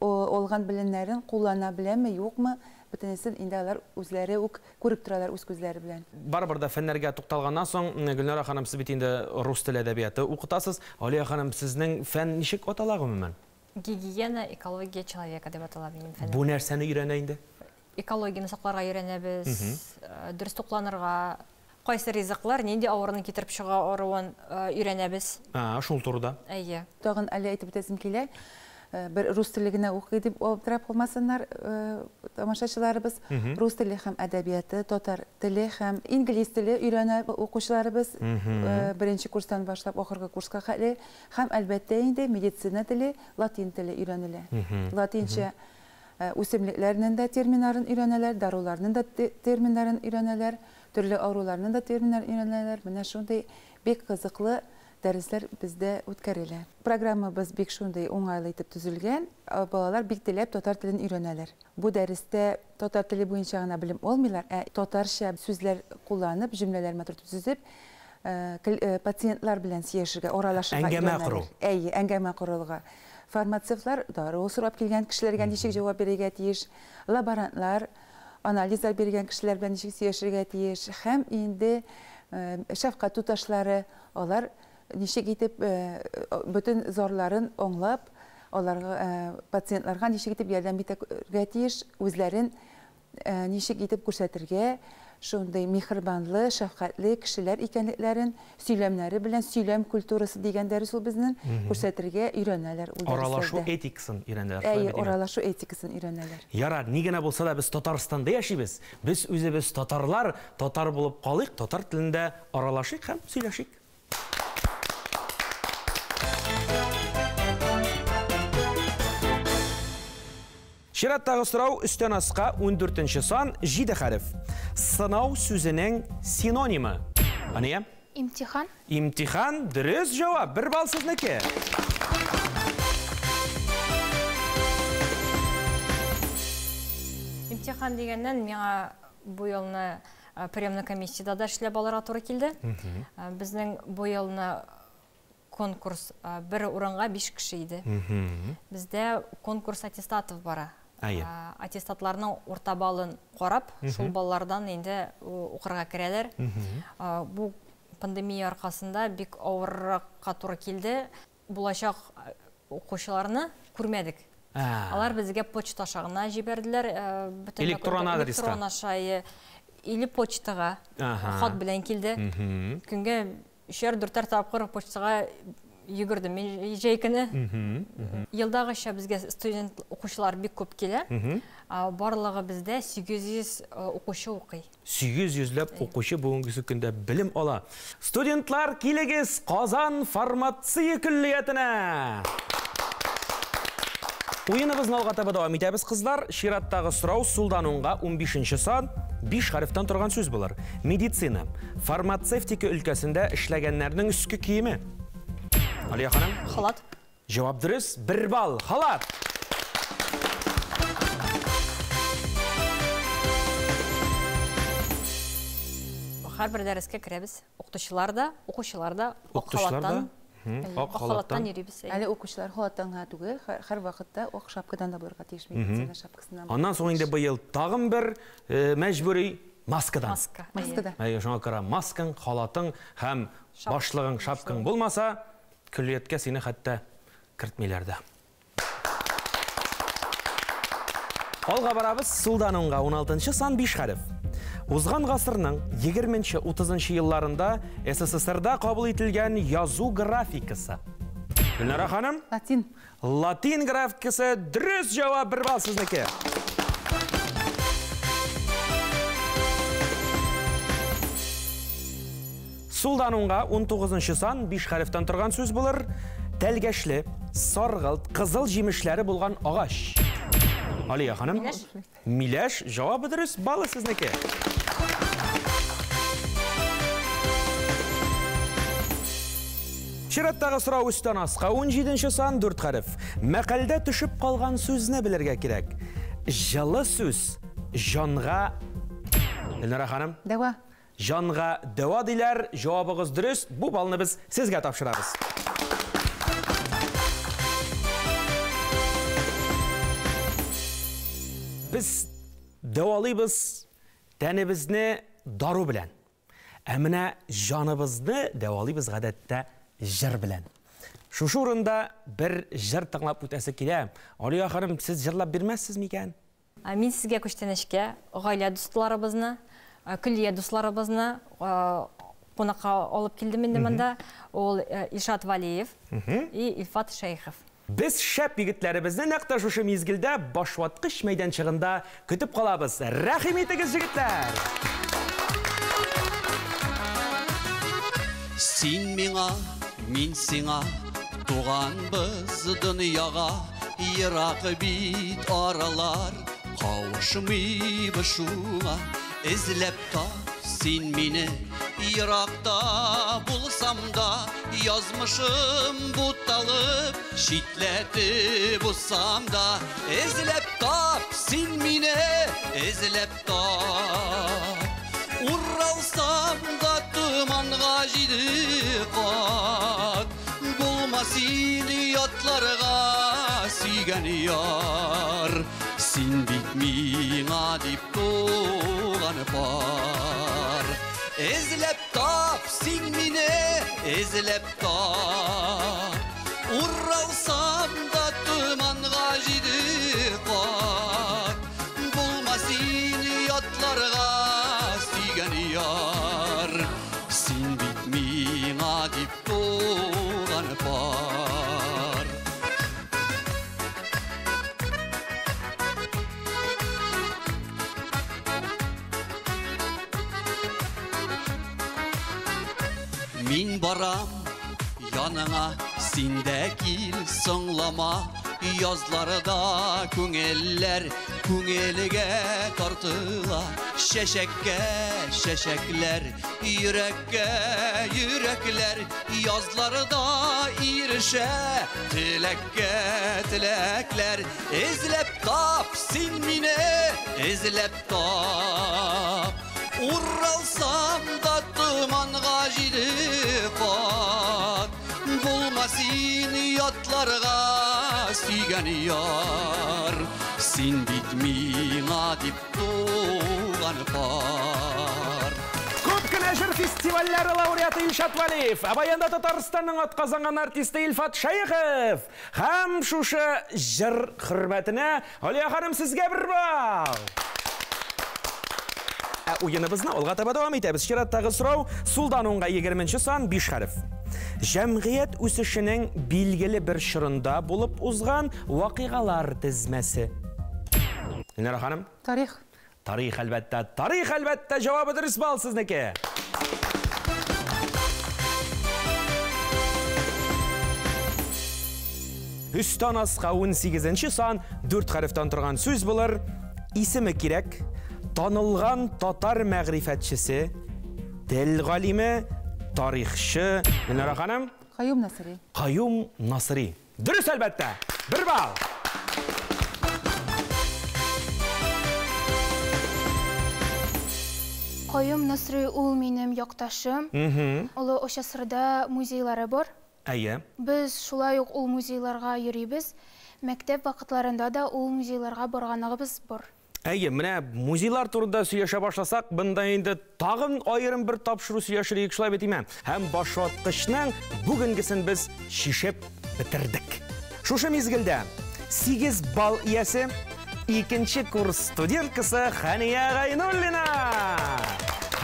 алган белемнәрен куллана беләме, юкмы, бөтенесен инде алар үзләре үк күреп торалар үз күзләре белән. Барыбер дә фәннәргә тукталганнан соң, Гөлнара ханым, сез бит инде рус теле әдәбияты укытасыз. Алия ханым, сезнең фән ничек атала гомумән? Гигиена, экология человека дип атала минем фәнем. Бу нәрсәне өйрәнә инде? Экологияне сакларга өйрәнәбез, дөрес тукланырга, кайсы ризыклар нинди авыруны китереп чыгаруын өйрәнәбез. Шул турыда. Әйе. Тагын әле әйтеп үтәсем килә, бер рус теле генә укый дип аптырап калмасыннар тамашачыларыбыз. Рус теле һәм әдәбияты, татар теле һәм инглиз теле өйрәнә укучыларыбыз, беренче курстан башлап ахыргы курска хәтле, һәм әлбәттә инде медицина теле, латин теле өйрәнелә. Латинча үсемлекләрнең дә терминнарын өйрәнәләр, даруларның да терминнарын өйрәнәләр, төрле авыруларның да терминнарын өйрәнәләр. Менә шундый бик кызыклы дәресләр бездә үткәрелә. Программабыз бик шундый уңайлы итеп төзелгән. Балалар бик теләп татар телен өйрәнәләр. Бу дәрестә татар теле буенча гына белем алмыйлар, ә татарча сүзләр кулланып, җөмләләр матур төзеп, пациентлар белән сөйләшергә, аралашырга Әңгәмә өйрәнәләр. кору. Әйе, әңгәмә корылга. Фармацевтлар дару сорап килгән кешеләргә ничек җавап бирергә тиеш, лаборантлар анализлар биргән кешеләр белән ничек сөйләшергә тиеш, һәм инде шәфкать туташлары алар ничек итеп бөтен зарларын аңлап, аларга, пациентларга ничек итеп ярдәм итәргә тиеш, үзләрен ничек итеп күрсәтергә, шундый миһербанлы, шәфкатьле кешеләр икәнлекләрен сөйләмнәре белән, сөйләм культурасы дигән дәрес ул безнең, күрсәтергә өйрәнәләр ул Аралашу дәресләрдә. этикасын өйрәнәләр, Әйе, шулай бит инде? аралашу этикасын өйрәнәләр. Ярар, ни генә булса да без Татарстанда яшибез. Без үзебез татарлар, татар булып калыйк, татар телендә аралашыйк һәм сөйләшик. Чираттагы сорау өстән аска ундүртенче сан, җиде хәреф. Сынау сүзенең синонимы. Ания? Имтихан. Имтихан, дөрес җавап, бер балл сезнеке. Имтихан дигәннән миңа бу елны приемный комиссияда да эшләп алырга туры килде. Безнең бу елны конкурс бер урынга 5 кеше иде. Бездә конкурс аттестатов бара. Аттестатларның урта баллын карап, шул баллардан инде укырга керәләр. Бу пандемия аркасында бик авырракка туры килде. Булачак укучыларны күрмәдек. Алар безгә почта аша гына җибәрделәр. Электрон адреска. Электрон аша или почтага хат белән килде. Көнгә 3-4 тапкыр почтага йөгердем мин җәй көне. Елдагыча безгә студент укучылар бик күп килә. Барлыгы бездә 800 укучы укый. 800 ләп укучы бүгенге көндә белем ала. Студентлар, килегез Казан фармация көллиятенә. Уеныбызны алга таба дәвам итәбез, кызлар. Чираттагы сорау сулдан уңга 15 сан, 5 хәрефтән торган сүз булыр. Медицина, фармацевтика өлкәсендә эшләгәннәрнең өске киеме. Алия ханым. Халат. Җавап дөрес, 1 балл. Халат. Һәрбер дәрескә керәбез. Укытучылар да, укучылар да ак халаттан. Ак халаттан йөрибез. Әле укучылар халаттан гына түгел, һәр вакытта ак шапкадан да булырга тиеш, медицина шапкасыннан. Аннан соң инде быел тагын бер мәҗбүри маскадан. Маска. Маскада. Әйе, шуңа күрә маскаң, халатың һәм башлыгың, шапкаң булмаса, көллияткә сине хәтта кертмиләр дә. Алга барабыз, сулдан уңга 16 сан 5 хәреф. Узган гасырның 20-30 елларында СССРда кабул ителгән язу графикасы. Гөлнара ханым? Латин. Латин графикасы, дөрес җавап, 1 балл сезнеке. Сулдан уңга 19 сан 5 хәрефтән торган сүз булыр. Тәлгәшле, саргылт, кызыл җимешләре булган агач. Алия ханым. Миләш. Миләш, җавабы дөрес, баллы сезнеке. Чираттагы сорау өстән аска 17 сан 4 хәреф. Мәкальдә төшеп калган сүзне белергә кирәк. Җылы сүз җанга. Гөлнара ханым. Дәва. Җанга дәва диләр, җавабыгыз дөрес. Бу баллны без сезгә тапшырабыз. Без дәвалыйбыз тәнебезне дару белән. Ә менә җаныбызны дәвалыйбыз гадәттә җыр белән. Шушы урында бер җыр тыңлап үтәсе килә. Алия ханым, сез җырлап бирмәссез микән? Мин сезгә күчтәнәчкә гаилә дусларыбызны, көллия дусларыбызны кунакка алып килдем инде монда. Ул Илшат Валиев и Илфат Шәйхов. Без шәп егетләребезне нәкъ тә шушы мизгелдә башваткыч мәйданчыгында көтеп калабыз. Рәхим итегез, егетләр! Син миңа, мин сиңа, туганбыз дөньяга, ерак бит аралар, кавышмыйбыз шуңа. Эзләп тап син мине, еракта булсам да, язмышым буталып, читләтеп узсам да, эзләп тап син мине, эзләп тап. Уралсам да томанга җиде кат, булма син ятларга сөйгән яр. Син бит миңа дип туган пар. Эзләп тап син мине, эзләп тап. Уралсам да томанга җиде кат, булма син ятларга сөйгән яр. Син бит миңа дип туган пар. Мин барам яныңа, син дә кил, соңлама. Язларда күңелләр күңелгә тартыла. Чәчәккә чәчәкләр, йөрәккә йөрәкләр. Язларда ирешә теләккә теләкләр. Эзләп тап син мине, эзләп тап. Уралсам да томанга җиде кат, булма син ятларга, сөйгән яр. Син бит миңа дип туган пар. Күп кенә җыр фестивальләре лауреаты Илшат Вәлиев, ә баянда Татарстанның атказанган артисты Илфат Шәехов. Һәм шушы җыр хөрмәтенә Алия ханым сезгә бер балл. Ә уеныбызны алга таба дәвам итәбез. Чираттагы сорау сулдан уңга 20 сан 5 хәреф. Җәмгыять үсешенең билгеле бер чорында булып узган вакыйгалар тезмәсе. Илнара ханым? Тарих. Тарих, әлбәттә. Тарих, әлбәттә, җавабы дөрес, балл сезнеке. Өстән аска 18 сан 4 хәрефтән торган сүз булыр. Исеме кирәк. Танылган татар мәгърифәтчесе, тел галиме, тарихчы. Гөлнара ханым? Каюм Насыйри. Каюм Насыйри. Дөрес, әлбәттә. 1 балл. Каюм Насыйри ул минем якташым. Олы Очасырда музейлары бар. Әйе. Без шулай ук ул музейларга йөрибез. Мәктәп вакытларында да ул музейларга барганыгыбыз бар. Әйе, менә музейлар турында сөйләшә башласак, бында инде тагын аерым бер тапшыру сөйләшер идек, шулай бит име? Һәм башваткычның бүгенгесен без шишеп бетердек. Шушы мизгелдә 8 балл иясе, икенче курс студенткасы Хәния Гайнуллина.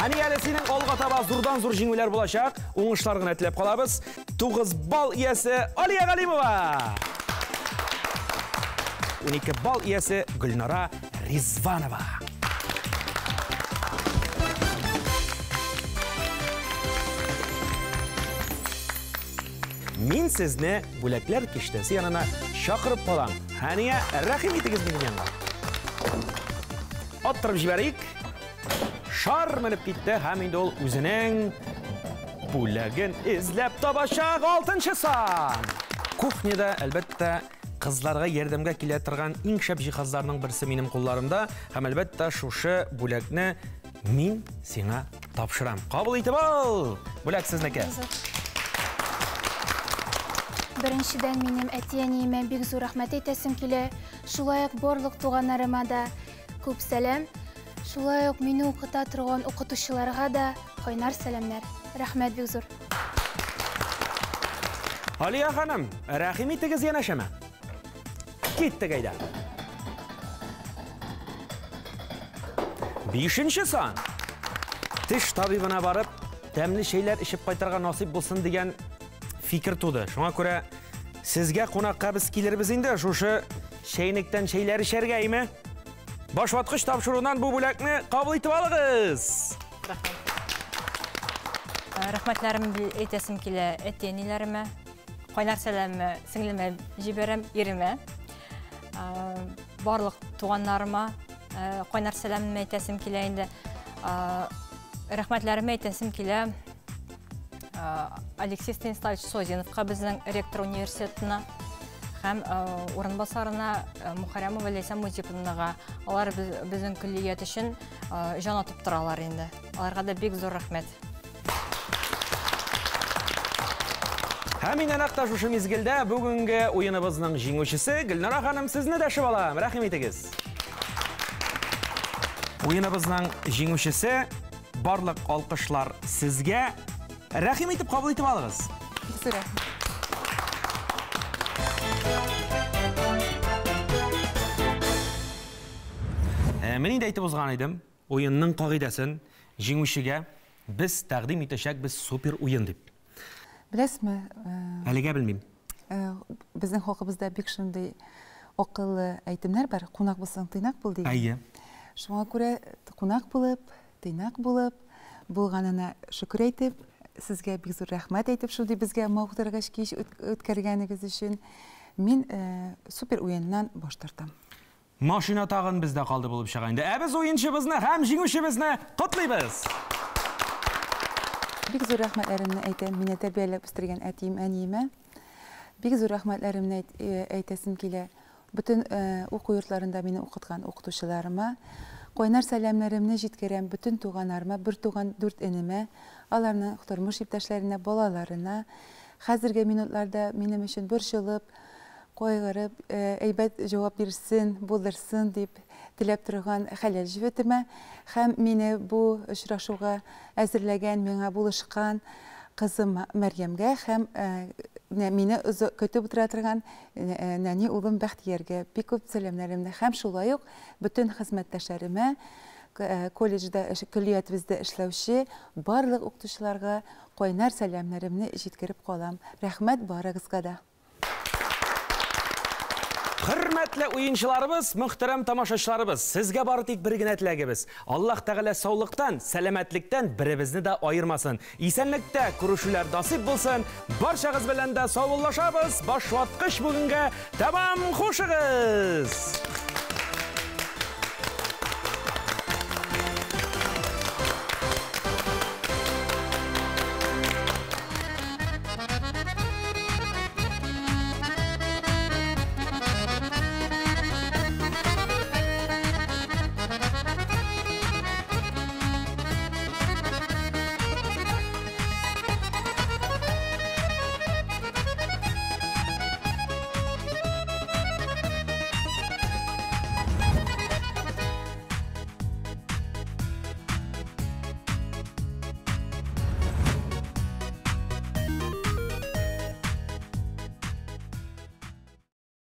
Хәния, әле синең алга таба зурдан-зур җиңүләр булачак. Уңышлар гына теләп калабыз. 9 балл иясе Алия Галимова. 12 балл иясе Гөлнара Ризванова. Мин сезне бүләкләр киштәсе янына чакырып калам. Хәния, рәхим итегез минем янга. Аттырып җибәрик. Шар менеп китте һәм инде ул үзенең бүләген эзләп табачак. 6 сан. Кухняда, әлбәттә, кызларга ярдәмгә килә торган иң шәп җиһазларның берсе минем кулларымда. Һәм әлбәттә, шушы бүләкне мин сиңа тапшырам. Кабул итеп ал! Бүләк сезнеке. Беренчедән, минем әти-әниемә бик зур рәхмәт әйтәсем килә. Шулай ук барлык туганнарыма да күп сәлам. Шулай ук мине укыта торган укытучыларга да кайнар сәламнәр. Рәхмәт бик зур. Алия ханым, рәхим итегез янәшәмә. Киттек әйдә. 5 сан. Теш табибына барып, тәмле чәйләр эчеп кайтырга насыйп булсын дигән фикер туды. Шуңа күрә сезгә кунакка без килербез инде, шушы чәйнектән чәйләр эчәргә, әйме? Башваткыч тапшыруыннан бу бүләкне кабул итеп алыгыз. Рәхмәтләремне әйтәсем килә әти-әниләремә. Кайнар сәламне сеңлемә җибәрәм, иремә. Барлык туганнарыма кайнар сәламне әйтәсем килә инде. Рәхмәтләремне әйтәсем килә Алексей Станиславович Созиновка, безнең ректор университетына һәм урынбасарына Мухарямова Ләйсән Музиповнага. Алар безнең көллият өчен җан атып торалар инде. Аларга да бик зур рәхмәт. Һәм инде нәкъ шушы мизгелдә бүгенге уеныбызның җиңүчесе Гөлнара ханым, сезне дәшеп алам. Рәхим итегез. Уеныбызның җиңүчесе, барлык алкышлар сезгә. Рәхим итеп кабул итеп алыгыз. Бик рәхмәт. Мин инде әйтеп узган идем, уенның кагыйдәсен җиңүчегә без тәкъдим итәчәкбез супер уен дип. Беләсезме? Әлегә белмим. Безнең халкыбызда бик шундый акыллы әйтемнәр бар. Кунак булсаң, тыйнак бул дигән. Әйе. Шуңа күрә кунак булып, тыйнак булып, булганына шөкер әйтеп, сезгә бик зур рәхмәт әйтеп, шундый безгә мавыктыргыч кич үткәргәнегез өчен мин супер уеннан баш тартам. Машина тагын бездә калды булып чыга инде. Ә без уенчыбызны һәм җиңүчебезне котлыйбыз. Бик зур рәхмәтләремне әйтәм мине тәрбияләп үстергән әтием, әниемә. Бик зур рәхмәтләремне әйтәсем килә. Бөтен уку йортларында мине укыткан укытучыларыма, кайнар сәламнәремне җиткерәм бөтен туганнарыма, бер туган 4 энемә, аларның тормыш иптәшләренә, балаларына Хәзерге минутларда минем өчен борчылып, кайгырып, әйбәт җавап бирсен, булдырсын дип теләп торган хәләл җефетемә һәм мине бу очрашуга әзерләгән, миңа булышкан кызым Мәрьямгә һәм мине көтеп утыра торган нәни улым Бәхтияргә бик күп сәламнәремне һәм шулай ук бөтен хезмәттәшләремә, колледжда, көллиятебездә эшләүче барлык укытучыларга кайнар сәламнәремне җиткереп калам. Рәхмәт барыгызга да. Хөрмәтле уенчыларыбыз, мөхтәрәм тамашачыларыбыз, сезгә бары тик бер генә теләгебез. Аллаһ Тәгалә саулыктан, сәламәтлектән беребезне дә аермасын. Исәнлектә күрешүләр насыйп булсын. Барчагыз белән дә саубуллашабыз. Башваткыч бүгенгә тәмам. Хушыгыз!